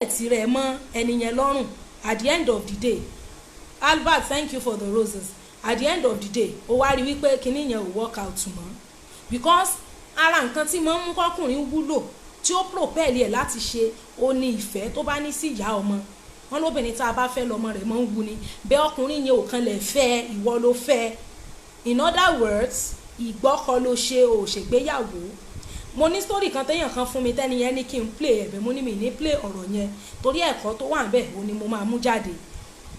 Tirẹ̀ mọ́ ẹni yẹn lọ́rùn. At the end of the day, Albert, thank you for the roses. At the end of the day, ó wá rí wípé kinní yẹn ò work out mọ́, because ara nǹkan tí máa ń mú kọkùnrin wúlò, tí ó propel ẹ̀ láti ṣe, ó ní ìfẹ́ tó bá ní sí ìyá ọmọ. Wọn lóbìnrin tá a bá fẹ́ lọ́mọ rẹ̀ máa ń wu ni. Bẹ́ẹ̀ ọkùnrin yẹn ò kan lè fẹ́, ìwọ ló fẹ́. In other words, ìgbọ́kọ ló ṣe, ò ṣègbéyàwó. Mo ní story kan téèyàn kan fún mi, tẹ́ni yẹn ní kí n play ẹ̀bẹ̀. Mo ní mi ní play ọ̀rọ̀ yẹn, torí ẹ̀kọ́ tó wà níbẹ̀, òun ni mo máa mú jáde.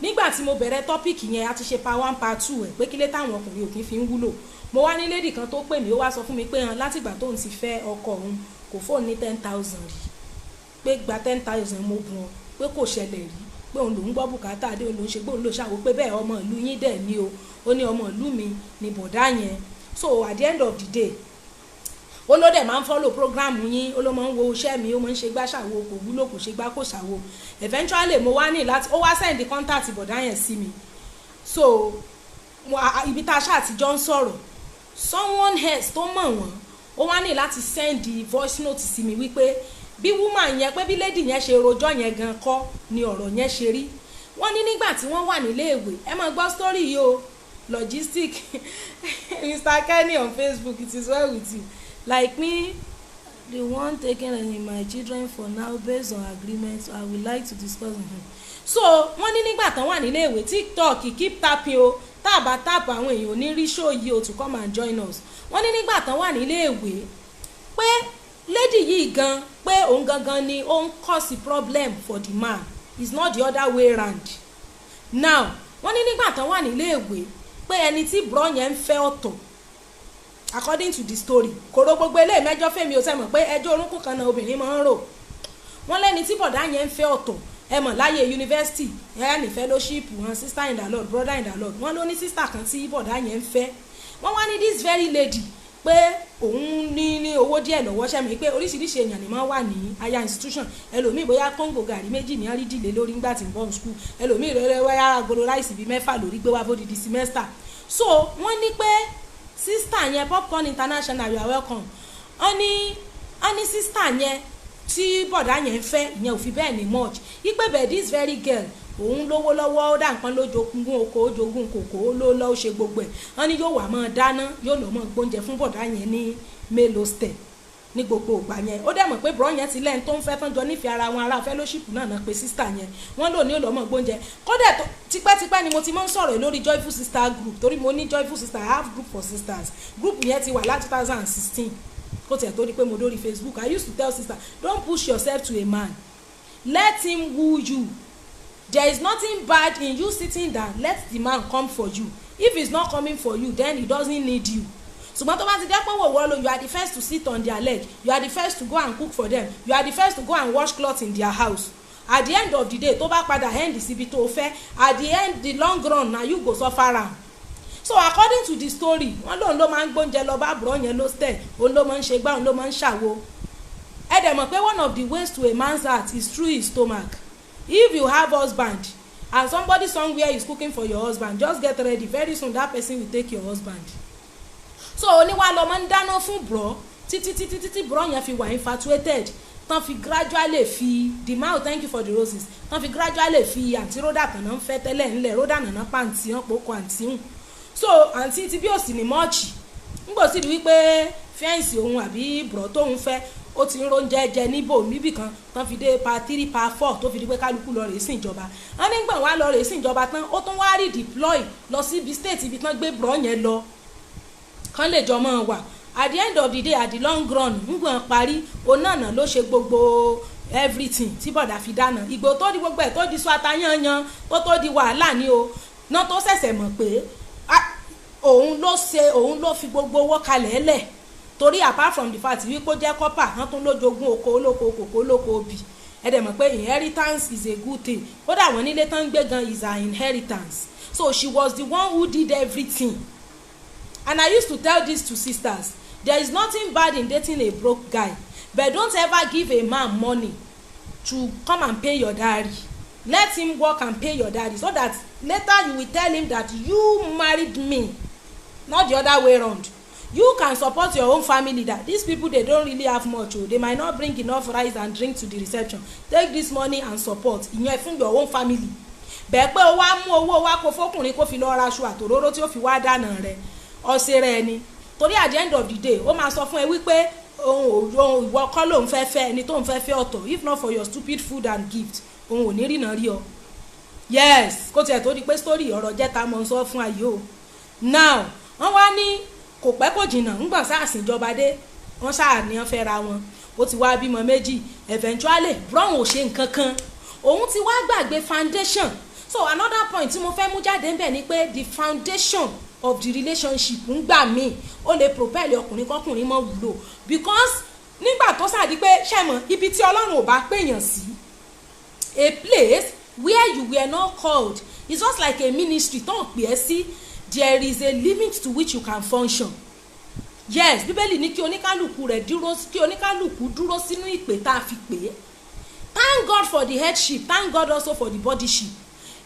Nígbà tí mo bẹ̀rẹ̀ topic yẹn, a ti ṣe part one, part two ẹ̀, pé kílé táwọn ọkùnrin ò kí fi ń wúlò. Mo wá ní lady kan tó pè mí, ó wá sọ fún mi pé hàn látìgbà tóun ti fẹ́ ọkọ òun, kò fóun ní 10,000 rí, pé gba 10,000 mo bùn ọ, pé kò ṣẹlẹ̀ rí, pé òun lòún gbọ́ bùkátà dé, òun lòún ṣe gbóun lò ṣàwó, pé bẹ́ẹ̀ ọmọ ìlú yín dẹ̀ ni o. Ó ní ọmọ ìlú mi ni bọ̀dá yẹn. So at the end of the day, ó ló dẹ̀ máa ń follow program yín, ó ló máa ń wo iṣẹ́ mi, ó máa ń ṣe gbá ṣàwo, kò wúlò, kò ṣe gbá, kò ṣàwo. Eventually, mo wá ní láti, ó wá send contact bọ̀dá yẹn sí mi. So ibi tá a ṣáà ti jọ ń sọ̀rọ̀, someone else tó mọ̀ wọ́n, ó wá ní láti send voice note sí mi wípé bí woman yẹn, pé bí lady yẹn ṣe rojọ́ yẹn gan kọ́ ni ọ̀rọ̀ yẹn ṣe rí. Wọ́n ní nígbà tí wọ́n wà níléèwé, ẹ máa gbọ́ story yìí o. Logistic Mr Kenny on Facebook, it is well with you. Like me, the one taking in my children for now based on agreement I would like to discuss with him. So wọ́n ní nígbà tán wà níléèwé, TikTok, keep tapping o, tá a bá tap, àwọn èèyàn ò ní rí show yìí o, to come and join us. Wọ́n ní nígbà tán wà níléèwé, pé lady yìí gan, pé òun gangan ni ó ń cause problem for the man, it's not the other way round now. Wọ́n ní nígbà tán wà níléèwé, pé ẹni tí bro yẹn ń fẹ́ ọ̀tọ̀. According to the story, kòró gbogbo eléyìí mẹ́jọ fẹ́mi ò sẹ́mọ̀ pé ẹjọ́ orúnkún kan náà obìnrin máa ń rò. Wọ́n lẹ́ni tí bọ̀dá yẹn ń fẹ́ ọ̀tọ̀. Ẹ mọ̀ láyé yunifásitì, ẹ ní fellowship wọn, sister in the Lord, brother in the Lord. Wọ́n ló ní sister kan tí bọ̀dá yẹn ń fẹ́. Wọ́n wá ní this very lady, pé òun ní owó díẹ̀ lọ́wọ́. Sẹ́mi pé oríṣiríṣi èèyàn ni máa wà ní higher institution. Ẹlòmíì, bóyá kóńgò gàrí méjì ní àrídìlé lórí ńgbà tí ń bọ̀ school. Ẹlòmíì rẹ̀ wáyà agolo rice bíi mẹ́fà lórí gbé wá fódìdí semester. So wọ́n ní pé sister yẹn, Popcorn International, you are welcome. Wọ́n ní sister yẹn tí bọ̀dá yẹn ń fẹ́, ìyẹn ò fi bẹ́ẹ̀ ní much, ipe bẹ́ẹ̀ this very girl, òun lówó lọ́wọ́, ó dà nǹkan ló jogún oko, ó jogún kòkó, ó ló lọ́, ó ṣe gbogbo ẹ̀. Wọ́n ní yóò wà máa dáná, yóò lọ́ mọ́ gbóúnjẹ fún bọ̀dá yẹn ní male hostel ní gbogbo ìgbà yẹn. Ó dẹ̀ mọ̀ pé bro yẹn ti lẹ́yìn tó ń fẹ́ tán jọ nífẹ̀ẹ́ ara wọn, ará fellowship náà náà pé sister yẹn. Wọ́n lò ní òlọ́mọ̀ gbóúnjẹ kódà. Tipẹ́tipẹ́ ni mo ti máa ń sọ̀rọ̀ lórí Joyful Sister group, torí mo ní Joyful Sister, I have group for sisters. Group yẹn ti wà láti 2016, kó tiẹ̀ tó di pé mo dórí Facebook. I used to tell sister, don't push yourself to a man, let him woo you. There is nothing bad in you sitting down, let the man come for you. If he's not coming for you, then he doesn't need you. Ṣùgbọ́n tó bá ti jẹ́ pé wò wọ́ lo, you are the first to sit on their leg, you are the first to go and cook for them, you are the first to go and wash cloth in their house, at the end of the day, tó bá padà end síbi tó fẹ́, at the end, the long run, na you go suffer am. So according to the story, wọ́n lóun ló máa ń gbóúnjẹ lọ bá bro yẹn l'hostel, òun ló máa ń ṣe gbá, òun ló máa ń ṣàwo. Ẹ dẹ̀ mọ̀ pé one of the ways to a man's heart is through his stomach. If you have husband and somebody somewhere is cooking for your husband, just get ready, very soon that person will take your husband. So oníwà lọ máa ń dáná fún bro títí títí títí bro yẹn fi wà infatuated, tán fi gradually fi the mouth, thank you for the roses, tán fi gradually fi àǹtí Rhoda tàn náà ń fẹ́ tẹ́lẹ̀ ńlẹ̀. Rhoda nàná pàǹtí hàn pòkò àǹtí hùn. So àǹtí ti bí òsì ní much ńgbò sì rí wípé fiancé òun àbí bro tóun fẹ́, ó ti ń róúnjẹ jẹ níbò níbì kan, tán fi dé part three, part four, tó fi di pé kálukú lọ rèé sìn ìjọba. Wọn nígbà wá lọ rèé sìn ìjọba tán, ó tún wá rí deploy lọ síbi state ibi tán gbé bro yẹn lọ, kán lè jọ mọ́ wà. At the end of the day, at the long run, ngbọ̀n parí, onáàna ló ṣe gbogbo everything tí bọ̀dà fi dáná. Ìgbò tó di gbogbo ẹ̀, tó di sọ atayanyan, tó di wàhálà ní o náà, tó ṣẹ̀ṣẹ̀ mọ̀ pé òun ló ṣe, òun ló fi gbogbo owó kalẹ̀ lẹ̀, torí apart from the fact wípé ó jẹ́ corper, wọ́n tún ló jogún oko olóko, kòkó olóko, obì. Ẹ dẹ̀ mọ̀ pé inheritance is a good thing. Kódà wọ́n nílé tán ń gbé gan is her inheritance. So she was the one who did everything. And I used to tell this to sisters, there is nothing bad in dating a broke guy, but don't ever give a man money to come and pay your dowry. Let him work and pay your dowry, so that later you will tell him that you married me, not the other way round. You can support your own family, that these people, they don't really have much o, they might not bring enough rice and drink to the reception, take this money and support. Ìyẹn fún your own family. Bẹ́ẹ̀ pé o wá mú owó wá kó fọkùnrin kó fi lọ ra aṣọ àtòróró tí ó fi wá dáná rẹ̀, ọ̀sẹ̀ rẹ̀ ni. Torí at the end of the day, ó máa sọ fún ẹ wípé òun òun ìwọ kọ́ lòun fẹ́ fẹ́, ẹni tóun fẹ́ fẹ́ ọ̀tọ̀. If not for your stupid food and gift, òun ò ní rìnà rí ọ. Yes, kó tiẹ̀ tó di pé story ọ̀rọ̀ jẹ́ta mọ̀ ń sọ fún ayé o. Now, wọ́n wá ní kò pẹ́ kò jìnnà, ńgbọ̀n sáà síjọba dé, wọ́n sáà ní wọ́n fẹ́ ra wọn. Ó ti wá bímọ méjì. Eventually, Brown ò ṣe nǹkan kan, òun ti wá gbàgbé foundation. So another point tí mo fẹ́ mú jáde ńbẹ̀ ni pé the foundation of the relationship ń gbà míì, ó lè propel ọkùnrin kọkùnrin mọ́ wúlò, because nígbà tó sàdí pé ṣẹ̀mọ̀ ibi tí Ọlọ́run ò bá pèèyàn sí, a place where you were not called, it's just like a ministry tó ń pè é sí, there is a limit to which you can function. Yes, Bíbélì ní kí oníkálukú rẹ̀ dúró, kí oníkálukú dúró sínú ìpè tá a fi pè é. Thank God for the headship, thank God also for the bodyship.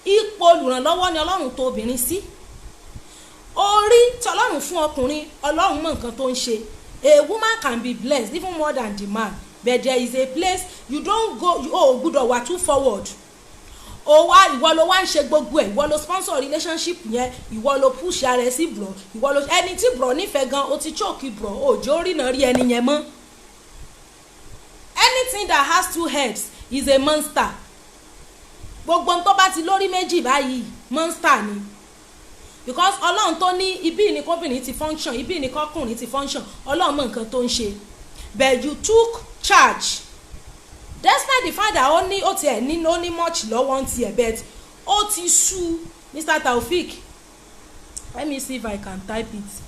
Ipò olùrànlọ́wọ́ ni Ọlọ́run tó obìnrin sí. Orí tí Ọlọ́run fún ọkùnrin, Ọlọ́run mọ nǹkan tó ń ṣe. A woman can be blessed even more than the man, but there is a place you don't go. You ò gbúdọ̀ wà too forward. O wá, ìwọ ló wá ń ṣe gbogbo ẹ̀, ìwọ ló sponsor relationship yẹn, ìwọ ló push ara ẹ sí bro, ìwọ ló ẹni tí bro nífẹ̀ẹ́ gan, o ti choke bro, òjò rìnà rí ẹni yẹn mọ́. Anything that has two heads is a monster. Gbogbo ohun tó bá ti lórí méjì báyìí, monster ni, because Ọlọ́run tó ní ibi ní kóbìnrin ti function, ibi ní kọkùnrin ti function, Ọlọ́run mọ nǹkan tó ń ṣe. But you took charge despite the fact that ó ní, ó tiẹ̀ ní, ó ní much lọ́wọ́ ń tiẹ̀, but ó ti sú. Mr Taofik, let me see if I can type it.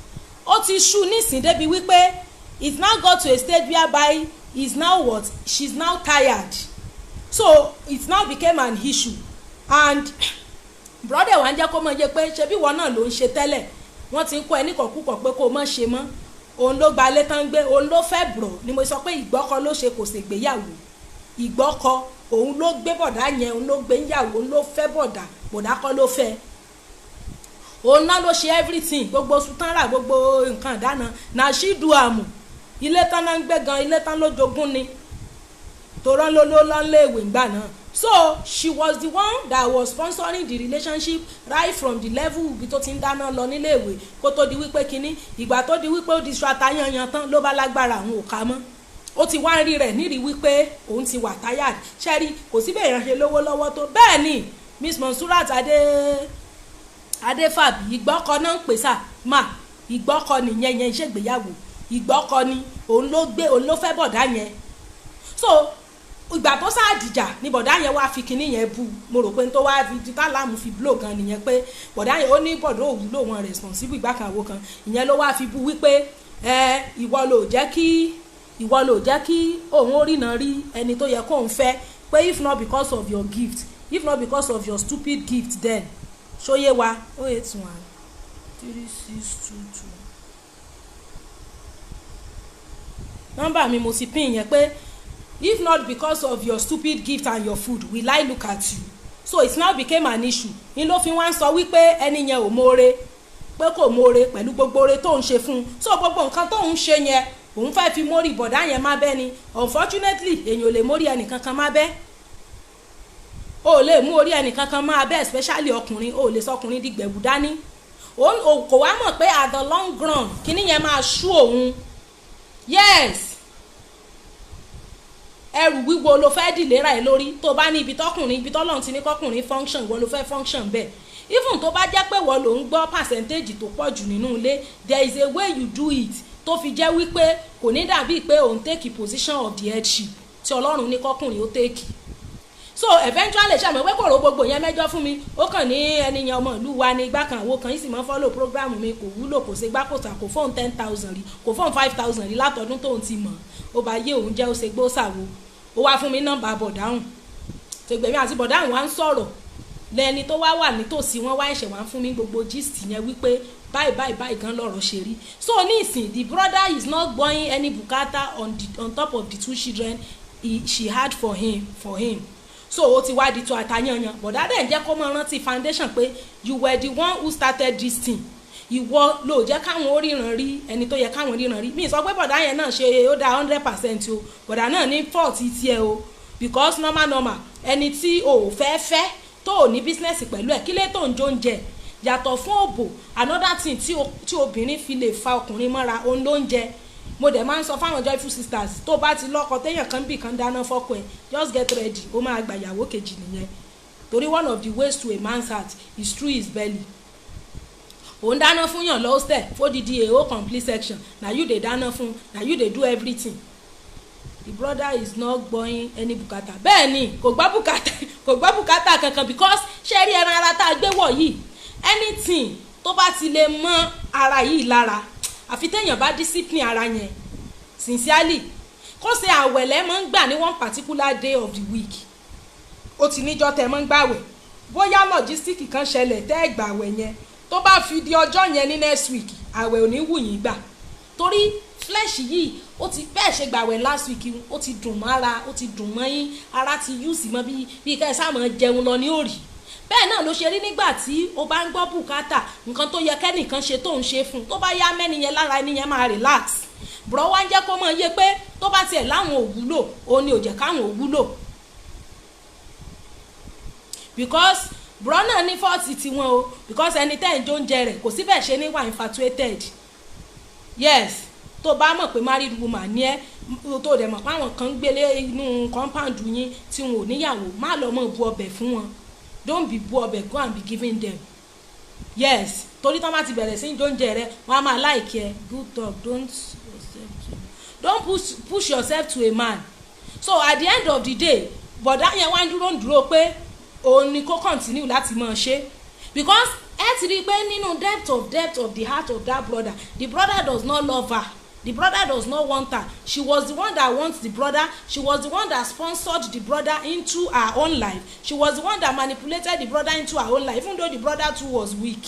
Ó ti sú nísìn débi wípé it now got to a stage whereby is now what, she's now tired. So it now became an issue, and brother wa ń jẹ́ kó mọ̀ yé pé ṣebí ìwọ náà ló ń ṣe tẹ́lẹ̀, wọ́n ti ń kọ́ ẹ níkọ̀kúkọ̀ pé kó o mọ̀ ṣe mọ́. Òun ló gba ilé tán gbé, òun ló fẹ́ bro. Ni mo sọ pé ìgbọ́kọ ló ṣe, kò ṣègbéyàwó. Ìgbọ́kọ, òun ló gbé bọ̀dá yẹn, òun ló gbé níyàwó, òun ló fẹ́ bọ̀dá, bọ̀dá kọ́ ló fẹ́. Òun náà ló ṣe everything, gbogbo sutánrà, gbogbo nǹkan ìdáná, na she do am. Ilé tán náà ń gbé gan, ilé tán ló jogún ni, torọ́ ló ló lọ́nlé ìwé ńgbà náà. So she was the one that was sponsoring the relationship right from the level ibi tó ti ń dáná lọ nílé ìwé, kó tó di wípé kínní. Ìgbà tó di wípé ó di ṣu atayanyan tán, ló bá lágbára àwọn ò ká mọ́. Ó ti wá ń rí rẹ̀ nírìí wípé òun ti wà tired. Ṣẹ́rí, kò sí bẹ́ẹ̀ ṣe lówó lọ́wọ́ tó bẹ́ẹ̀ ni. Miss Monsurat Adé Adéfàbí, ìgbọ́kọ náà ń pè sà má, ìgbọ́kọ nìyẹn, yẹn ìṣègbéyàwó, ìgbọ́kọ ni. Òun ló gbé, òun ló fẹ́ bọ̀dá yẹn. So ìgbà tó sáà dìjà ni bọ̀dá yẹn wá fi kinní yẹn bu. Mo rò pé n tó wá fi tálámù fi blow gan nìyẹn, pé bọ̀dá yẹn, ó ní bọ̀dá òwúlò wọn, responsible ìgbà kan àwo kan. Ìyẹn ló wá fi bu wípé ẹ ìwọ ló jẹ́ kí òun ó rìnà rí ẹni tó yẹ kóun fẹ́, pé if not because of your gift, if not because of your stupid gift then. Ṣóyé wa? 0813622, nọ́mbà mi, mo ti pín yẹn, pé if not because of your stupid gift and your food, will I look at you? So it now became an issue. Ní ló fi wá ń sọ wípé ẹni yẹn ò mọ̀ọ́re, pé kò mọ̀ọ́re pẹ̀lú gbogbo oore tó ń ṣe fún un. So gbogbo nǹkan tó ń ṣe yẹn, òun fẹ́ fi mórí bọ̀dá yẹn má bẹ́ ni. Unfortunately, èèyàn ò lè mórí ẹnìkankan má bẹ́. O ò lè mú orí ẹnìkankan má bẹ́, especially ọkùnrin. O ò lè sọkùnrin dìgbẹ̀wù dání. Òun kò wá mọ̀ pé at the long run, kíní yẹn máa sú òun. Yes, ẹrù wíwo ló fẹ́ dìlera ẹ lórí. Tó bá ní ibi tọkùnrin, ibi tọ́lọ́run ti ní kọkùnrin function, ìwọ ló fẹ́ function bẹ́ẹ̀. Even tó bá jẹ́ pé wọ́n ló ń gbọ́ percentage tó pọ̀ jù nínú ilé, there is a way you do it tó fi jẹ́ wípé kò ní dàbí pé òun take position of the headship tí Ọlọ́run ní kọkùnrin ó take. So eventually, ṣàmì pé kò rò gbogbo yẹn mẹ́jọ fún mi, ó kàn ní ẹni yẹn ọmọ ìlú wa ní igbá kan àwo kan yìí, sì máa ń follow program mi, kò wúlò, kò ṣe gbá, kò tà, kò fóun 10,000 rí, kò fóun 5,000 rí látọdún tóun ti mọ̀. Ó bá yé òun jẹ́, ó ṣe gbó ṣàwo. Ó wá fún mi nọ́mbà bọ̀dáhùn tẹgbẹ̀mí àti bọ̀dáhùn wá ń sọ̀rọ̀. Lẹni tó wá wà nítòsí wọn wá ẹ̀ṣẹ̀ wá ń fún mi gbogbo gist yẹn wípé báyìí báyìí báyìí gan lọ̀rọ̀ ṣe rí. So ní ìsìn, the brother is not going any bùkátà on top of the two children she had for him. So ó ti wá di tó àtàyànyàn. Bọ̀dá dẹ̀ ń jẹ́ kó máa rántí foundation pé you were the one who started this thing. Ìwọ ló jẹ́ káwọn ó ríran rí ẹni tó yẹ káwọn ríran rí. Mi sọ pé bọ̀dá yẹn náà ṣe ó dá 100% o. Bọ̀dá náà ní fault tiẹ̀ o, because normal normal, ẹni tí o ò fẹ́ fẹ́, tó ò ní business pẹ̀lú ẹ̀, kílé tó ń jó ń jẹ yàtọ̀ fún òbò? Another thing tí obìnrin fi lè fa ọkùnrin mọ́ra, òun ló ń jẹ. Mo dẹ̀ máa ń sọ fáwọn joyful sisters, tó bá ti lọ́kọ, téèyàn kan bì kan dáná fọ́kọ ẹ̀, just get ready, ó máa gbà ìyàwó kejì nìyẹn, torí one of the ways to a man's heart is through his belly. Òun dáná fún yàn lọ́sẹ̀ fódìdí a whole complete section, na you dey dáná fún, na you dey do everything. The brother is not gbọ́yìn any bùkátà. Bẹ́ẹ̀ ni, kò gbọ́ bùkátà, kò gbọ́ bùkátà kankan, because ṣé rí ẹran ara tá a gbé wọ̀ yìí, anything tó bá ti lè mọ́ ara yìí lára, àfi téèyàn bá discipline ara yẹn sincerely. Kó ṣe àwẹ̀lẹ̀ máa ń gbà ní one particular day of the week, ó ti níjọ́ tẹ́ máa ń gbàwẹ̀, bóyá logistic kan ṣẹlẹ̀ tẹ́ ẹ̀ gbàwẹ̀ yẹn, tó bá fi di ọjọ́ yẹn ní next week, àwẹ̀ ò ní wù yín gbà, torí flesh yìí, ó ti bẹ́ẹ̀ ṣe gbàwẹ̀ last week, ó ti dùn mọ́ra, ó ti dùn mọ́ yín, ara ti use mọ́ bí bí ká ẹ sáà máa jẹun lọ ní òrì. Bẹ́ẹ̀ náà ló ṣe rí nígbà tí o bá ń gbọ́ bùkátà nǹkan tó yẹ kẹ́nìkan ṣe tó ń ṣe fún un. Tó bá yá, mẹ́ni yẹn lára, ẹni yẹn máa relax. Bùrọ̀ wá ń jẹ́ kó mọ̀ yé pé tó bá tiẹ̀ láwọn ò wúlò, òun ni ò jẹ́ káwọn ò wúlò, because bùrọ̀ náà ní fault tiwọn o, because ẹni tẹ́ ẹ̀ ń jó oúnjẹ rẹ̀, kò síbẹ̀ ṣe ní wà infatuated. Yes, tó bá mọ̀ pé married woman ní ẹ́, tó dẹ̀ mọ̀ pé àwọn kan ń gbélé inú compound yín tí wọn ò níyàwó, má lọ mọ̀ bu ọbẹ̀ fún wọn. Don't be bu ọbẹ̀, go and be giving them. Yes, torí tán bá ti bẹ̀rẹ̀ sí í jóúnjẹ rẹ, wọ́n á máa like ẹ. Good talk. Don't push yourself to a man. So at the end of the day, bọ̀dá yẹn wá ń dúró ń dúró pé òun ni kó continue láti máa ṣe, because ẹ ti rí i pé nínú depth of the heart of that brother, the brother does not love her, the brother does not want her. She was the one that wants the brother. She was the one that sponsored the brother into her own life. She was the one that manipulated the brother into her own life, even though the brother too was weak.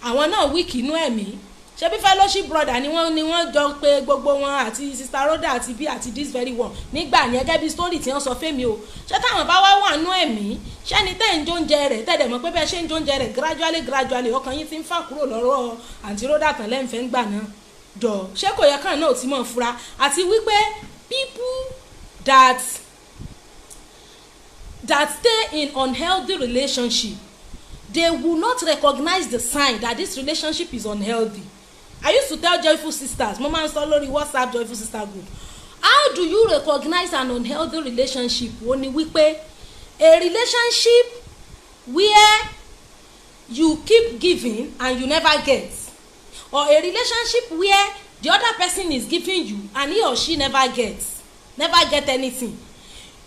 Àwọn náà weak inú ẹ̀mí. Ṣebí fellowship brother ni wọ́n jọ pé gbogbo wọn àti Sister Rhoda àti bí àti this very one nígbà yẹn, gẹ́gẹ́ bí story tí wọ́n sọ fẹ́mi o. Ṣé táwọn bá wá wà nú ẹ̀mí, ṣẹ́ni tẹ́ ń jóúnjẹ rẹ̀, tẹ́lẹ̀ mọ̀ pé bẹ́ẹ̀ ṣe ń jóúnjẹ rẹ̀, gradually gradually, ọkàn yín ti ń fà kúrò lọ́rọ̀ Àǹtí Rhoda tán lẹ́ǹfẹ̀ ń gbà náà jọ? Ṣé kò yẹ kàn náà ti mọ̀ fura? Àti wípé people that stay in unhealthy relationship, they will not recognize the sign that this relationship is unhealthy. I used to tell joyful sisters, mo máa ń sọ lórí WhatsApp joyful sister group, how do you recognize an unhealthy relationship? Ó ní wípé a relationship where you keep giving and you never get, or a relationship where the other person is giving you and he or she never get anything.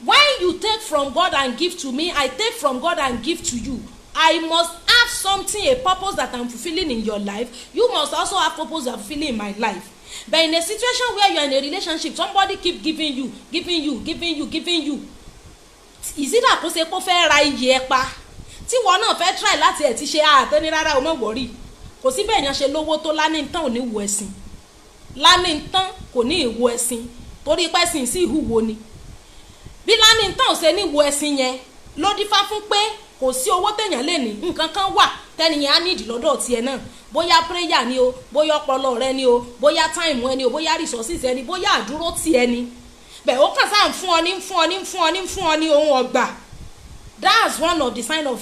When you take from God and give to me, I take from God and give to you, I must have something, a purpose that I'm fulfilling in your life. You must also have purpose that I'm fulfilling in my life. But in a situation where you are in a relationship, somebody keep giving you, giving you, giving you, giving you, is it àkóso kó fẹ́ ra iyì ẹ pa, tí wọn náà fẹ́ try láti ẹ̀ ti ṣe àtẹ́ni? Rárá o, mọ̀ wọ́rì, kò sí bẹ́ẹ̀ yẹn ṣe lówó tó lání tán, ò ní wo ẹ̀sìn lání tán, kò ní ìwo ẹ̀sìn, torí pẹ́sìn sí ìhùwò ni. Bí lání tán ò ṣe ní wo ẹ̀sìn yẹn, ló dífá fún pé kò sí owó téèyàn lè ní, nǹkan kan wà tẹ́niyẹn á nídìí lọ́dọ̀ tiẹ̀ náà, bóyá prayer ni o, bóyá ọpọlọ rẹ ni o, bóyá time ẹ ni o, bóyá resources ẹ ni, bóyá àdúró tiẹ̀ ni. Bẹ́ẹ̀ ó kàn sáà ń fún ọ ní, fún ọ ní, fún ọ ní, fún ọ ní ohun ọgbà. That's one of the sign of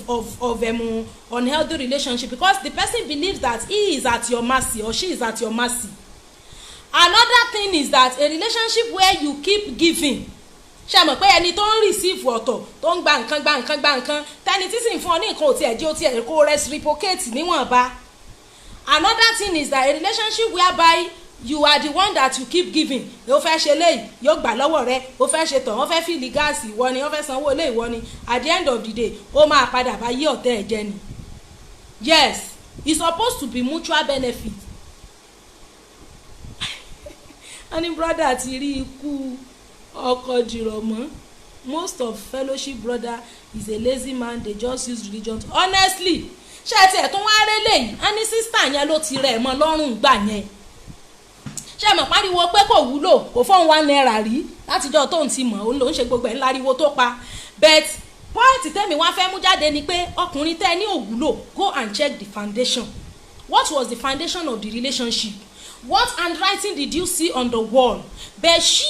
unhealthy relationship, because the person believes that he is at your mercy or she is at your mercy. Another thing is that a relationship where you keep giving, ṣe mọ̀ pé ẹni tó ń receive ọ̀tọ̀, tó ń gba nǹkan, gba nǹkan, gba nǹkan, tẹni tí sì ń fún ọ ní nǹkan ò tiẹ̀ jẹ́ ó tiẹ̀ kó reciprocate níwọ̀nba. Another thing is that a relationship whereby you are the one that you keep giving. Ó fẹ́ ṣe léyìí, yóò gbà lọ́wọ́ rẹ. Ó fẹ́ ṣe tọ̀, wọ́n fẹ́ fill gas, ìwọ ni. Wọ́n fẹ́ sanwó ilé, ìwọ ni. At the end of the day, ó máa padà bá yí ọ̀tẹ̀ ẹ̀ jẹ́ ni. Yes, it's supposed to be mutual benefit. Wọ́n ní brother ti rí ikú ọkọ dìrọ̀ mọ́. Most of fellowship brother is a lazy man. They just use religion to, honestly, ṣé ẹ tiẹ̀ tún wá rélé yìí? Wọ́n ní sister yẹn ló ti rẹ̀ mọ́ lọ́rùn gbà yẹn. Ṣé mọ̀ pariwo pé kò wúlò, kò fóun ₦1 rí látijọ́ tóun ti mọ̀, òun ló ń ṣe gbogbo ẹ̀ ńláriwo tó pa. But point tẹ́mi wá fẹ́ mú jáde ni pé ọkùnrin tẹ́ ní òwúlò, go and check the foundation. What was the foundation of the relationship? What handwriting did you see on the wall? But she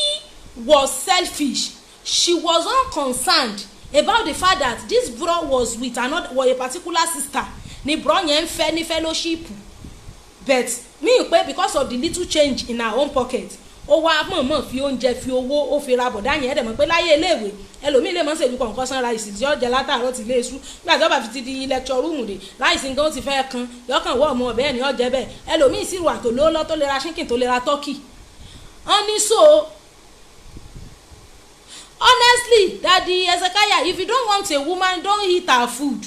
was selfish. She was unconcerned about the fact that this bro was with another, was a particular sister ni bro yẹn ń fẹ́ ní fellowship. But mi pé because of the little change in her own pocket, ó wá mọ̀ọ́mọ̀ fi oúnjẹ, fi owó, ó fi ra bọ̀dá yẹn. Ẹ̀dẹ̀ mọ̀ pé láyé iléèwé, ẹlòmíì lè mọ̀ ṣèlú kọ̀ọ̀kan sanra ìsì tí ó jẹ látàárọ̀ tí lè sú. Nígbà tí ó bá fi ti di lecture room dé, láìsí nǹkan ó ti fẹ́ kan yọkàn wọ́ ọmọ ọ̀bẹ ẹni ọ̀jẹ̀ bẹ́ẹ̀. Ẹlòmíì sì wà tó lówó lọ́ tó lè ra chicken, tó lè ra turkey. Wọ́n ní so honestly, Daddy Hezekiah, if you don't want a woman, don't eat her food,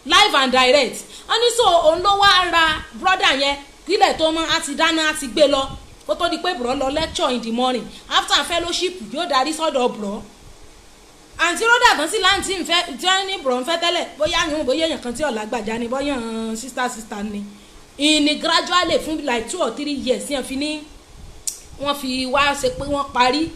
live and direct. Wọ́n ní so òun ló wá ra brother yẹn. Kílẹ̀ tó mọ́, á ti dáná, á ti gbé lọ, kó tó di pé bro lọ lecture in the morning. After fellowship, yóò darí sọ́dọ̀ bro. Àǹtí Rhoda tán sí láǹtí nfẹ́ tí wọ́n ní bro ń fẹ́ tẹ́lẹ̀, bóyá yòówù, bóyá èèyàn kan tí ọ̀la gbàjá ni, bóyá sister sister ni. Ìní gradually fún like 2 or 3 years yẹn fi ní wọ́n fi wá ṣe pé wọ́n parí.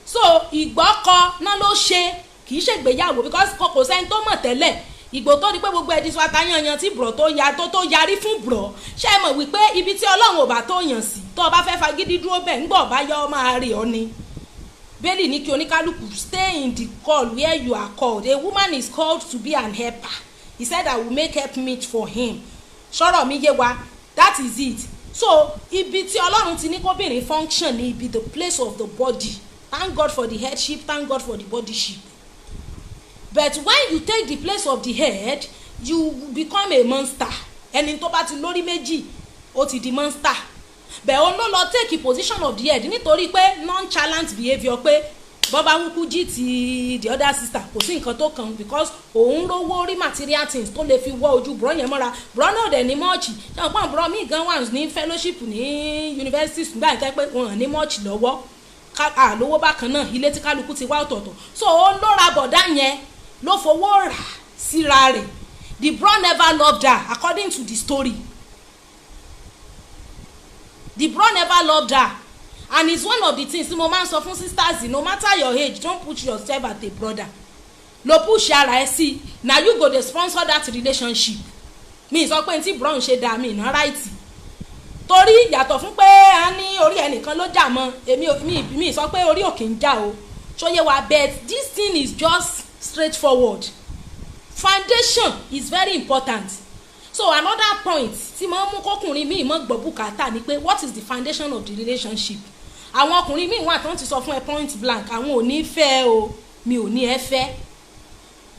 So ìgbọ́kọ náà ló ṣe, kì í ṣègbéyàwó, because kò sẹ́ni tó mọ̀ tẹ́lẹ̀. Ìgbò tó di pé gbogbo ẹ̀dí sọ atayanyan tí bro tó ya tó yarí fún bro. Ṣé ẹ mọ̀ wípé ibi tí Ọlọ́run ò bá tó yàn sí, tó o bá fẹ́ fagídí dúró bẹ́ẹ̀, ńgbọ̀ bá yọ ọ máa rí ọ ni. Bẹ́ẹ̀lì ní kí oníkálukú stay in the call where you are called. A woman is called to be an helper. He said, "I will make help meet for him." Sọ̀rọ̀ mi yé wa? That is it. So ibi tí Ọlọ́run ti ní kóbìnrin function ní ibi the place of the body. Thank God for the headship, thank God for the bodyship. But when you take the place of the head, you become a monster. Ẹni tó bá ti lórí méjì, ó ti di monster. Bẹ́ẹ̀ òun ló lọ take position of the head nítorí pé nonchalant behaviour, pé bọ́bá wúkú jí ti the other sister, kò sí nǹkan tó kàn, because òun rówó rí material things tó lè fi wọ́ ojú bro yẹn mọ́ra. Bro náà dẹ̀ ní much. Ṣé wọn pọ́n bro míì gan wà ní fellowship ní university nígbà tó pé wọn ní much lọ́wọ́, àlówó bákan náà, ilé tí kálukú ti wá ọ̀tọ̀ọ̀tọ̀. So ó ló ra bọ̀dá yẹn, ló fowó rà síra rẹ̀. The bro never loved her. According to the story, the bro never loved her, and it's one of the things tí mo máa ń sọ fún sisters: no matter your age, don't put yourself at a brother. Lo push ara ẹ sí, na you go dey sponsor that relationship. Mi sọ pé tí bro ń ṣe dá mi ìná right, torí yàtọ̀ fún pé a ní orí ẹnìkan ló jà mọ́ èmi. Mi sọ pé orí òkè ń jà o, ṣóyè wa? But this thing is just straightforward. Foundation is very important. So another point tí mo ń mú kọkùnrin míì mọ́ gbọ́ bùkátà ni pé, what is the foundation of the relationship? Àwọn ọkùnrin míì wà tó ń ti sọ fún ẹ point blank, àwọn ò ní fẹ́ o, mi ò ní ẹ fẹ́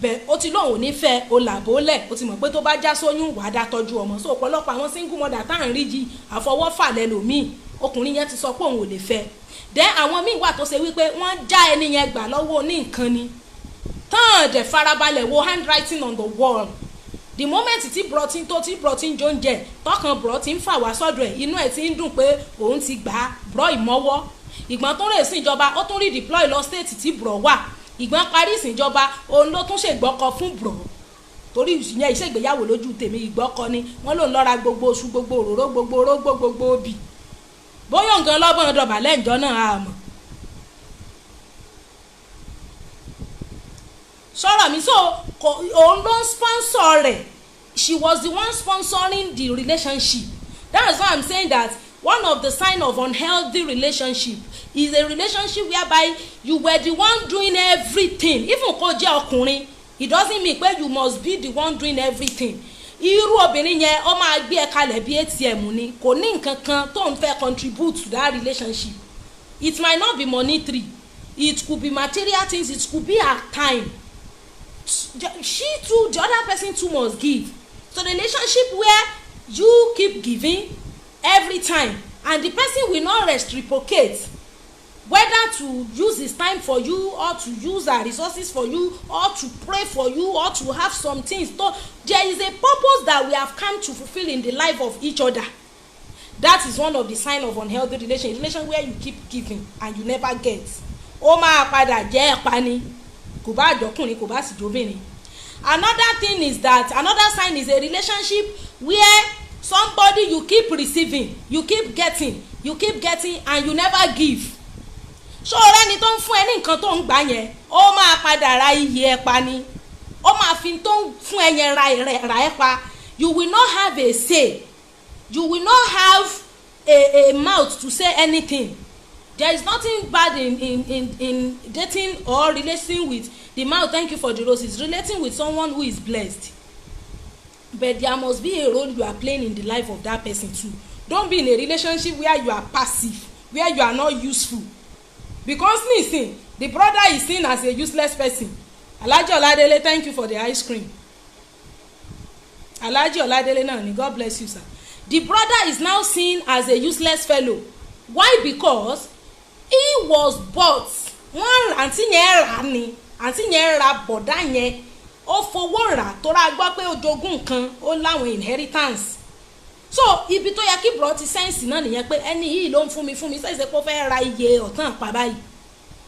bẹ́ẹ̀. Ó ti lóun ò ní fẹ́ o, làbólẹ̀, ó ti mọ̀ pé tó bá já sóyún, wàá dá tọ́jú ọmọ. So ọ̀pọ̀lọpọ̀ àwọn single mother tá à ń rí yìí, àfọwọ́fà lẹ́lòmíì, ọkùnrin yẹn ti sọ pé òun ò lè fẹ́. Then àwọn míì wà tó ṣe wípé wọ́n já ẹni yẹn gbà lọ́wọ́ ní nǹkan ni, tán dẹ̀ farabalẹ̀ wo handwriting on the wall. The moment tí bro ti tó, tí bro ti ń jóúnjẹ, tọkàn bro ti ń fà wá sọ́dọ̀ ẹ̀, inú ẹ̀ ti ń dùn pé òun ti gbà á bro ìmọ́wọ́. Ìgbọ́n tó rè sí ìjọba, ó tún rí deploy lọ state tí bro wà. Ìgbọ́n parí ìsìnjọba, òun ló tún ṣègbọ́kọ fún bro, torí ìyẹn ìṣègbéyàwó lójú tèmi, ìgbọ́kọ ni. Wọ́n lòun lọ́ra gbogbo oṣù, gbogbo òróró, gbogbo orógbó, gbogbo obì, bóyá nǹkan lọ́gbọ̀n dọ̀bálẹ̀ ǹjọ́ náà, àmọ́ sọ̀rọ̀ mi. So òun ló ń sponsor rẹ̀. She was the one sponsoring the relationship. That is why I'm saying that one of the sign of unhealthy relationship is a relationship whereby you were the one doing everything. Even kó jẹ́ ọkùnrin, it doesn't mean pé you must be the one doing everything. Irú obìnrin yẹn, ó máa gbé ẹ kalẹ̀ bí ATM ni. Kò ní nǹkan kan tó ń fẹ́ contribute to that relationship. It might not be monetary, it could be material things, it could be her time. She too, the other person too must give. So the relationship where you keep giving every time and the person will not reciprocate, whether to use his time for you or to use her resources for you or to pray for you or to have some things, so there is a purpose that we have come to fulfil in the life of each other. That is one of the sign of unhealthy relation. Relation where you keep giving and you never get, ó máa padà jẹ́ ẹ̀pa ni, kò bá àjọkùnrin, kò bá sì jóbìnrin. Another thing is that another sign is a relationship where somebody, you keep receiving, you keep getting, you keep getting and you never give. Ṣó ọ̀rẹ́ ni tó ń fún ẹ ní nǹkan tó ń gbà yẹn, ó máa padà ra iyì ẹ pa ni. Ó máa fi tó ń fún ẹ yẹn ra ẹ pa. You will not have a say. You will not have a mouth to say anything. There is nothing bad in dating or relating with the mouth. Thank you for the roses. Relating with someone who is blessed, but there must be a role you are playing in the life of that person too. Don't be in a relationship where you are passive, where you are not useful, because nisin, the brother is seen as a useless person. Alhaji Oladele, thank you for the ice cream. Alhaji Oladele náà ni, God bless you, sir. The brother is now seen as a useless fellow. Why? Because he was bought. Wọ́n àǹtí yẹn rà ni, àǹtí yẹn ra bọ̀dá yẹn, ó fowó rà tóra gbọ́ pé ó jogún nǹkan, ó láwọn inheritance. So ibi tó yẹ kí bro ti sense náà nìyẹn pé ẹni yìí ló ń fún mi ṣẹ̀ṣẹ̀ pé ó fẹ́ ra iye ọ̀tán pa báyìí.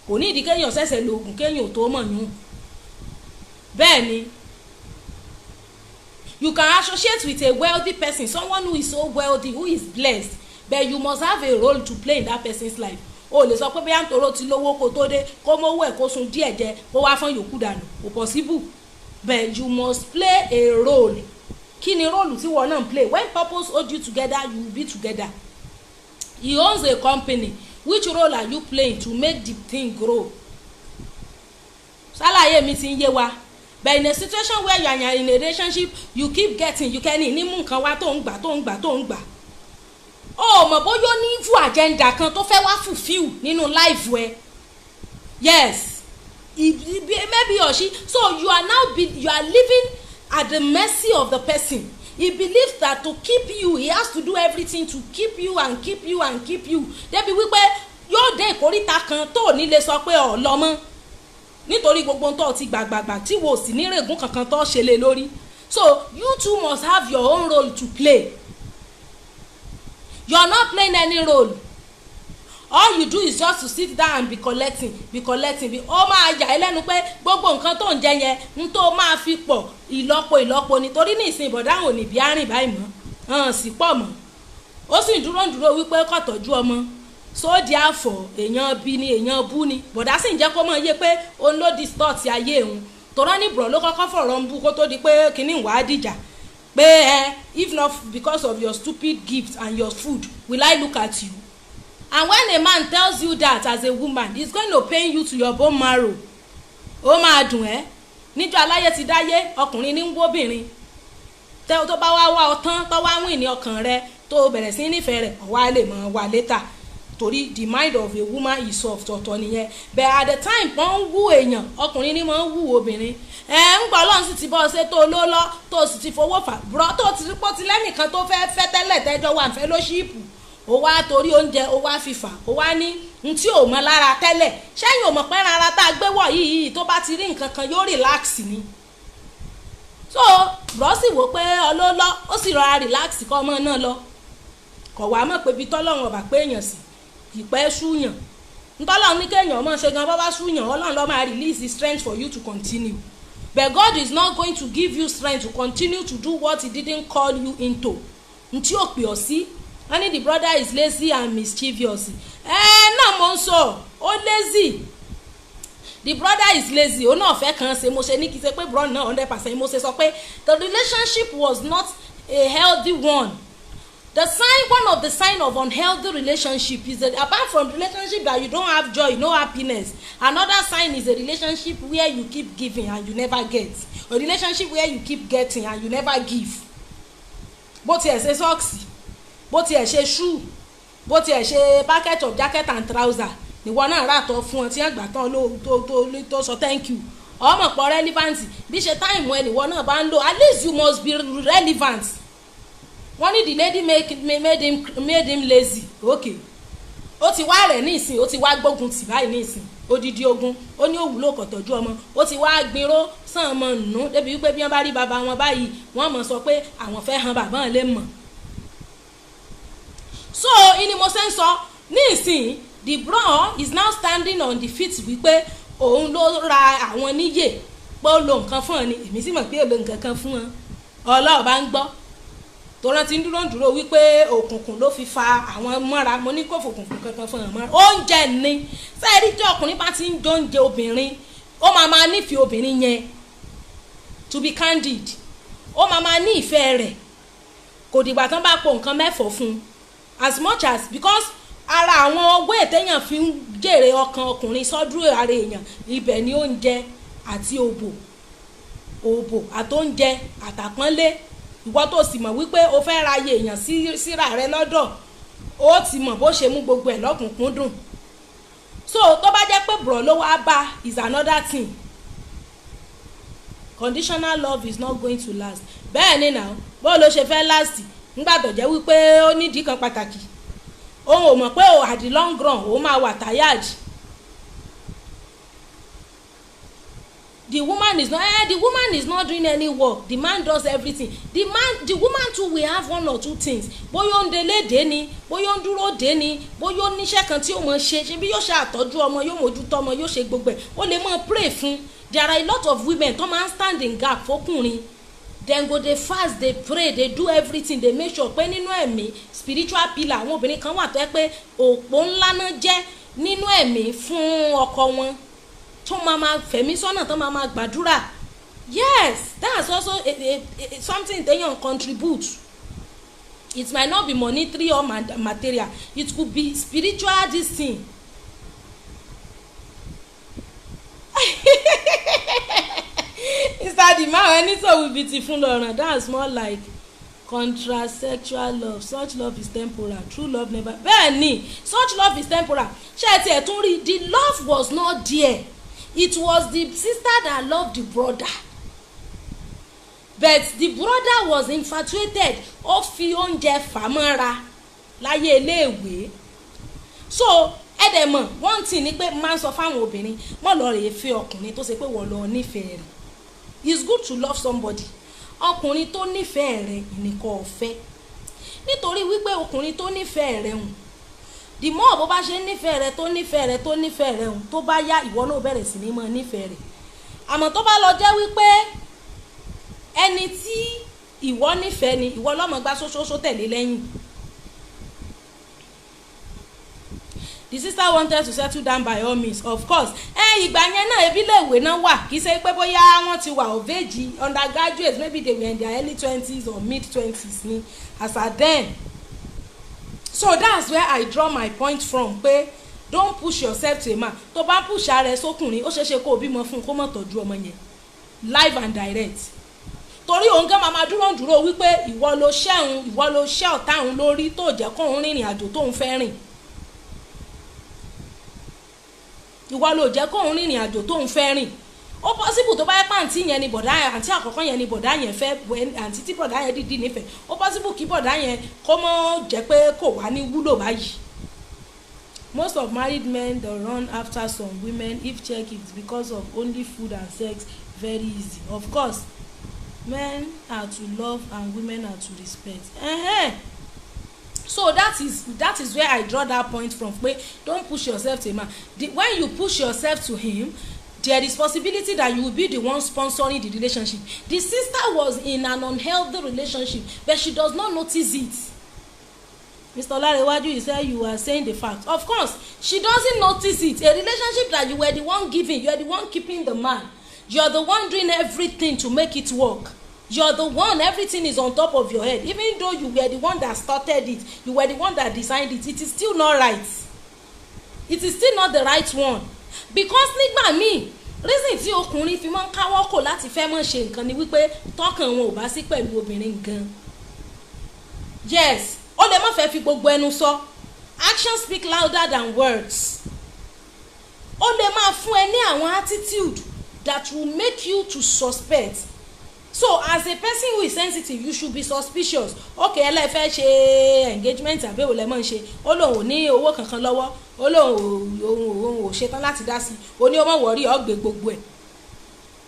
Kò ní ìdí kéèyàn ṣẹ̀ṣẹ̀ lo oògùn kéèyàn tó mọ̀ yún. Bẹ́ẹ̀ ni, you can associate with a wealthy person, someone who is so wealthy, who is blessed, but you must have a role to play in that person's life. O lè sọ pé bóyá nítorí ti lówó kó tó dé, kó mówó ẹ̀, kó sun díẹ̀ jẹ, kó wá fún yòókù dànù, kò possible. But you must play a role. Kí ni role tí wọ́n náà ń play? When purpose hold you together, you will be together. He owns a company. Which role are you playing to make the thing grow? Ṣàlàyé mi ti ń yé wa? But in a situation where you are in a relationship, you keep getting, you can ní mú nǹkan wá, tó ń gbà, tó ń gbà, tó ń gbà, ó mọ̀ bóyá ó ní evil agenda kan tó fẹ́ wá fulfill nínú life ẹ. Yes, maybe or she. So you are now be you are living at the mercy of the person. He believes that to keep you, he has to do everything to keep you and keep you and keep you, débi wípé yóò dé ìkóríta kan tó ní lè sọ pé ọ̀ lọ mọ́, nítorí gbogbo ohun tó ti gbàgbàgbà tí wò sí ní règùn kankan tó ṣe lé lórí. So you too must have your own role to play. You are not playing any role. All you do is just to sit down and be collecting, be collecting, be. Ó máa yà ẹ́ lẹ́nu pé gbogbo nǹkan tó ń jẹ yẹn ń tó máa fi pọ̀ ìlọ́po ìlọ́po, nítorí ní ìsìn ìbọ̀dáhùn ò ní bí arìn báyìí mọ́ hàn sí pọ̀ mọ́. Ó sì ń dúró ń dúró wípé kó tọ́jú ọmọ sóòdì àfọ̀. Èèyàn bí ni, èèyàn bú ni. Bọ̀dá sì ń jẹ́ kó mọ̀ yé pé òun ló distort ayé òun, tòrọ́ ní bùrọ̀ ló kọ́kọ́ fọ̀rọ̀ ń bú kó tó di pé kínní wàá dìjà pé ẹ, "If not because of your stupid gift and your food, will I look at you?" And when a man tells you that as a woman, he's going to pain you to your bone marrow. Ó máa dùn ẹ́. Níjọ́ aláyé ti dáyé, ọkùnrin ní ń wóbìnrin tẹ́ tó bá wá wá ọ tán, tó wá wìn ní ọkàn rẹ, tó bẹ̀rẹ̀ sí nífẹ̀ẹ́ rẹ̀, ọ̀wá lè mọ̀ wá later, torí the mind of a woman is soft. Ọ̀tọ̀ nìyẹn. But at the time wọ́n ń wú èèyàn, ọkùnrin ní máa ń wú obìnrin. Ẹ ń gbọ́, Ọlọ́run sì ti bọ́ ṣe tó ló lọ, tó sì ti fowó fà bùrọ̀, tó ti pọ́ ti lẹ́nìkan tó fẹ́ fẹ́ tẹ́lẹ̀, tẹ́jọ́ wà fellowship, ó wá torí oúnjẹ, ó wá fìfà, ó wá ní n tí ò mọ lára tẹ́lẹ̀. Sẹ́yìn ò mọ̀ pé ara tá a gbé wọ̀ yìí, tó bá ti rí nǹkan kan, yóò relax ni. So bùrọ̀ sì wò pé ọlọ́lọ́, ó sì rọra relax kọ́ ọmọ náà lọ. Kọ̀ wá mọ̀ pé ibi tọ́lọ́run ọ̀bà pé èèyàn sí ìpẹ́ súyàn, ntọ́lọ́run ní kéèyàn ọmọ ṣe gan, bọ́ bá súyàn, Ọlọ́run ló máa release the strength for you to continue. But God is not going to give you strength to continue to do what he didn't call you into, ntí ò pè ọ́ sí. Wọ́n ní the brother is lazy and mischievous. Ẹ náà mo ń sọ, ó lazy, the brother is lazy. Ó náà fẹ́ kàn ṣe. Mo ṣe ní kí n ṣe pé brother náà 100%. Mo ṣe sọ pé the relationship was not a healthy one. The sign, one of the sign of unhealthy relationship is that, apart from relationship that you don't have joy, no happiness, another sign is a relationship where you keep giving and you never get, a relationship where you keep getting and you never give. Bó tiẹ̀ ṣe socks, bó tiẹ̀ ṣe shoe, bó tiẹ̀ ṣe packet of jacket and trouser ìwọ náà rà tọ́ fún ọ, tí wọ́n gbà tán ló tó tó tó sọ thank you, ọmọ pọ̀ relevant. Bí ṣe time ẹ nìwọ náà bá ń lò, at least you must be relevant. Wọ́n ní the lady made him lazy. Okay, ó ti wá rẹ̀ nísìn, ó ti wá gbógun tì báyìí nísìn, odidi ogun. Ó ní òwúlò, kò tọ́jú ọmọ. Ó ti wá gbinró sàn ọmọ nù débi wípé bí wọ́n bá rí bàbá wọn báyìí, wọ́n mọ̀ sọ pé àwọn fẹ́ han bàbá wọn lè mọ̀. So ìní mo ṣe ń sọ ní ìsìn, the bro is now standing on the feet wípé òun ló ra àwọn níyè, pé ó lo nǹkan fún ọ ni. Èmi sì mọ̀ pé ó lo nǹkan kan fún ọ. Ọlọ́ọ̀ bá ń gbọ́ tó rántí ń dúró ń dúró wípé òkùnkùn ló fi fa àwọn mọ́ra. Mo ní kò fòkùnkùn kankan fún àwọn mọ́ra, oúnjẹ ni. Sẹ́ẹ̀rí, tí ọkùnrin bá ti ń jẹ oúnjẹ obìnrin, ó máa máa nífẹ̀ẹ́ obìnrin yẹn. To be candid, Ó máa máa ní ìfẹ́ rẹ̀. Kò dìgbà tán bá po nǹkan mẹ́fọ̀ọ́ fún un, as much as, because ara àwọn ọgbọ́n ètèyàn fi ń jèrè ọkàn ọkùnrin sọ́dún ara èèyàn, ibẹ̀ ni oúnjẹ àti òbò, òbò àtóúnjẹ àtàpọ́nlé. Ìwọ tó sì mọ̀ wípé o fẹ́ ra iye èèyàn síra rẹ lọ́dọ̀, ó ti mọ̀ bó ṣe mú gbogbo ẹ̀ lọ́kùnkúndùn. So tó bá jẹ́ pé bùrọ̀ ló wá bá is another thing. Conditional love is not going to last. Bẹ́ẹ̀ ni náà, bó ló ṣe fẹ́ last nígbà tó jẹ́ wípé ó nídìí kan pàtàkì, òun ò mọ̀ pé o at the long run òun máa wà tired. The woman is not doing any work, the man does everything. The woman too will have one or two things. Bóyá ó ń delé dé ni, bóyá ó ń dúró dé ni, bóyá ó níṣẹ́ kan tí ó mọ̀ ṣe, ṣe bí yóò ṣe àtọ́jú ọmọ, yóò mójútó ọmọ, yóò ṣe gbogbo ẹ̀, ó lè mọ̀ pray fún. There are a lot of women tó máa ń stand in gap fọkùnrin. Dem go dey fast, dey pray, dey do everything, dey make sure pé nínú ẹ̀mí, spiritual pillar, àwọn obìnrin kan wà tó yẹ pé òpó ńlá náà jẹ́ nínú ẹ̀mí fún ọkọ wọn, tó máa ma fẹ̀mí sọ́nà, tó máa ma gbàdúrà. Yes, that's also a something téèyàn contribute. It might not be monetary or material, it could be spiritual this thing. Mr. Dimao, ẹni tó will be ti fún lọ́rùn. That's more like contrasexual love. Such love is temporal, true love never. Bẹ́ẹ̀ ni, such love is temporal. Ṣé ẹ tiẹ̀ tún rí, the love was not there. It was the sister that loved the brother, but the brother was infatuated. Ó fi oúnjẹ fà mọ́ra láyé iléèwé. So ẹ dẹ̀ mọ̀, one thing ni pé máa ń sọ fáwọn obìnrin, mọ̀ lọ rèé fẹ́ ọkùnrin tó ṣe pé wọ́n lọ nífẹ̀ẹ́ rẹ̀. It's good to love somebody. Ọkùnrin tó nífẹ̀ẹ́ rẹ̀ nìkan ọ̀fẹ́, nítorí wípé ọkùnrin tó nífẹ̀ẹ́ rẹ̀ hùn, the more bó bá ṣe ń nífẹ̀ẹ́ rẹ̀ tó nífẹ̀ẹ́ rẹ̀ tó nífẹ̀ẹ́ rẹ̀ hùn, tó bá yá, ìwọ náà bẹ̀rẹ̀ sí ní mọ́ nífẹ̀ẹ́ rẹ̀. Àmọ́ tó bá lọ jẹ́ wípé ẹni tí ìwọ nífẹ̀ẹ́ ni, ìwọ lọ́mọ gbá ṣóṣóṣó tẹ̀lé lẹ́yìn. The sister wanted to settle down by all means, of course. Ẹ ìgbà yẹn náà, ebi léèwé náà wà, kì í ṣe pé bóyá wọ́n ti wà of age, undergraduates, maybe they were in their early 20s or mid 20s ni as at then. So that's where I draw my point from pé don't push yourself to a man. Tó bá push ara ẹ sókùnrin, ó ṣeéṣe kó o bímọ fún un, kó má tọ́jú ọmọ yẹn, live and direct, torí òun gan máa ma dúró dúró wípé ìwọ ló ṣẹ́hun, ìwọ ló ṣẹ́ ọ̀tá òun lórí tó jẹ́ kóun rìnrìn àjò tóun fẹ́ rìn, ìwọ ló jẹ́ kóun rìnrìn àjò tóun fẹ́ rìn. Ó possible tó bá yẹ pé àǹtí yẹn ni bọ̀dá, àǹtí àkọ́kọ́ yẹn ni bọ̀dá yẹn fẹ́, àǹtí tí bọ̀dá yẹn dídì nífẹ̀ẹ́, ó possible kí bọ̀dá yẹn kó mọ́ jẹ́ pé kò wá ní wúlò báyìí. Most of married men dey run after some women. If check, it's because of only food and sex. Very easy. Of course, men are to love and women are to respect. So that is where I draw that point from pé don't push yourself to a man. When you push yourself to him, there is possibility that you will be the one sponsoring the relationship. The sister was in an unhealthy relationship, but she does not notice it. Mr. Olarewaju, you say you are saying the fact. Of course, she doesn't notice it. A relationship that you were the one giving, you are the one keeping the man, you are the one doing everything to make it work, you are the one, everything is on top of your head. Even though you were the one that started it, you were the one that designed it, it is still not right. It is still not the right one, because nígbà míì, reason tí ọkùnrin fi máa ń káwọ́ kò láti fẹ́ mọ̀ ṣe nǹkan ni wípé tọkàn wọn ò bá sí pẹ̀lú obìnrin gan. Yes, ó lè má fẹ́ fi gbogbo ẹnu sọ. Action speak louder than words. Ó lè máa fún ẹ ní àwọn attitude that will make you to suspect. So as a person who is sensitive, you should be suspicious. Okay, ẹ lẹ́ fẹ́ ṣe engagement àbí òun lẹ́ mọ̀ ń ṣe, ó lóun ò ní owó kankan lọ́wọ́, ó lóun òun ò ṣetán láti dá sí i, ó ní ó mọ̀ wọ̀rí ọ̀gbẹ́ gbogbo ẹ̀,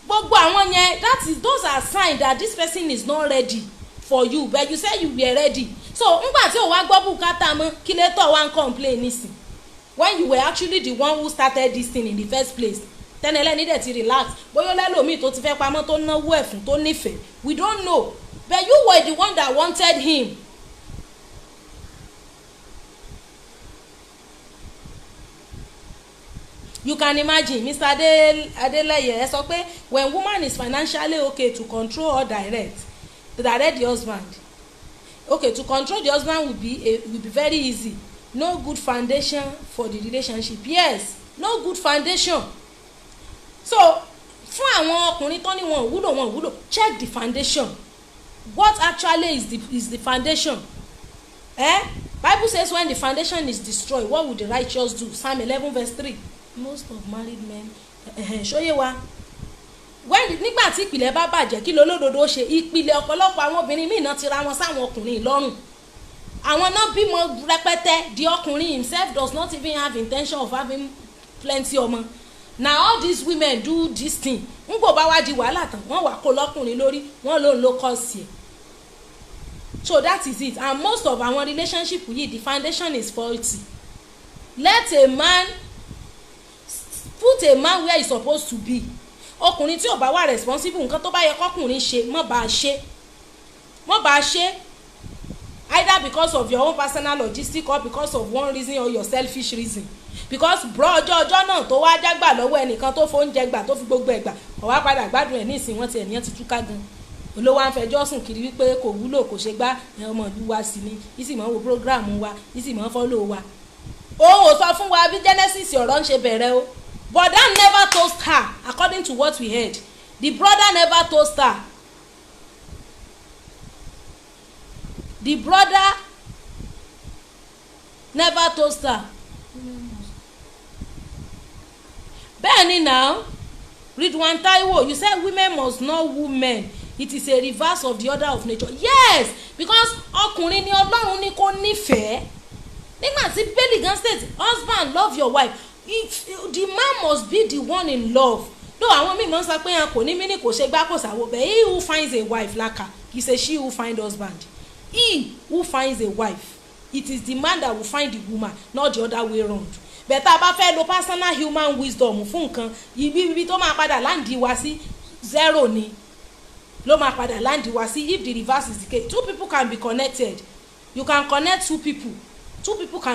gbogbo àwọn yẹn, that is, those are signs that this person is not ready for you, but you say you were ready. So ngbà tí o wá gbọ́ bùkátà mọ́, kí lè tọ̀ wá ń complain nísìn, when you were actually the one who started this thing in the first place? Tẹ́nilẹ́ni dẹ̀ ti relax, bóyá lẹ́lòmíì tó ti fẹ́ pamọ́, tó náwó ẹ̀ fún, tó nífẹ̀ẹ́, we don't know, but you were the one that wanted him. You can imagine. Mr. Adeleye, ẹ sọ pé when woman is financially okay to control or direct. To direct the husband. Okay, to control the husband will be very easy. No good foundation for the relationship. Yes, no good foundation. So fún àwọn ọkùnrin tó ní wọn ò wúlò, wọn ò wúlò, check the foundation. What actually is the foundation, eh? Bible says when the foundation is destroyed, what will the righteous do? Psalm 11 verse 3. Most of married men, ṣóyè wa, when nígbà tí ìpìlẹ̀ bá bàjẹ́, kí lolódodo ṣe? Ìpìlẹ̀, ọ̀pọ̀lọpọ̀ àwọn obìnrin míì náà ti ra wọn sáwọn ọkùnrin lọ́rùn, àwọn náà bímọ rẹpẹtẹ. The ọkùnrin himself does not even have intention of having plenty ọmọ. Na all these women do this thing. Ń gbò bá wá di wàhálà tán, wọ́n wà kó lọ́kùnrin lórí, wọ́n lòun ló kọ́ sí ẹ̀. So that is it. And most of our relationship yìí, the foundation is faulty. Let a man, put a man where he supposed to be. Ọkùnrin tí ò bá wà responsible, nǹkan tó bá yẹ kọkùnrin ṣe, mọ́ bá a ṣe, mọ́ bá a ṣe, either because of your own personal logistic or because of one reason or your selfish reason. Because bro, ọjọ́ ọjọ́ náà tó wá jágbà lọ́wọ́ ẹnìkan, tó fóúnjẹ gbà, tó fi gbogbo ẹ̀ gbà, kò wá padà gbádùn ẹ̀ nísìnyí. Wọ́n ti ẹ̀ níyẹn ti túká gan, olówó à ń fẹjọ́ sùn kiri wípé kò wúlò, kò ṣe gbá. Ọmọ ìlú wa sì ni, ìsì mọ́ wo program wa, ìsì mọ́ follow wa. Òun ò sọ fún wa bí genesis ọ̀rọ̀ ń ṣe bẹ̀rẹ̀ o. But that never toast her. According to what we heard, the brother never toast her. The brother never toast her. Bẹ́ẹ̀ ni. Now, Ridwan Taiwo, you said women must not woo men. It is a reverse of the order of nature. Yes, because ọkùnrin ni Ọlọ́run ní kó nífẹ̀ẹ́. Nígbà tí Bíbélì gan state, "Husband, love your wife." If the man must be the one in love. Though àwọn míì máa ń sọ pé kò ní mí ní, kò ṣe gbá, kò sáwó, but he who finds a wife laka, kì í ṣe she who find husband. He who finds a wife, it is the man that will find the woman, not the other way round. But tá a bá fẹ́ lo personal human wisdom fún nǹkan, ibi tó máa padà land wa sí, zero ni ló máa padà land wa sí. If the reverse is the case, two people can be connected. You can connect two people, two people can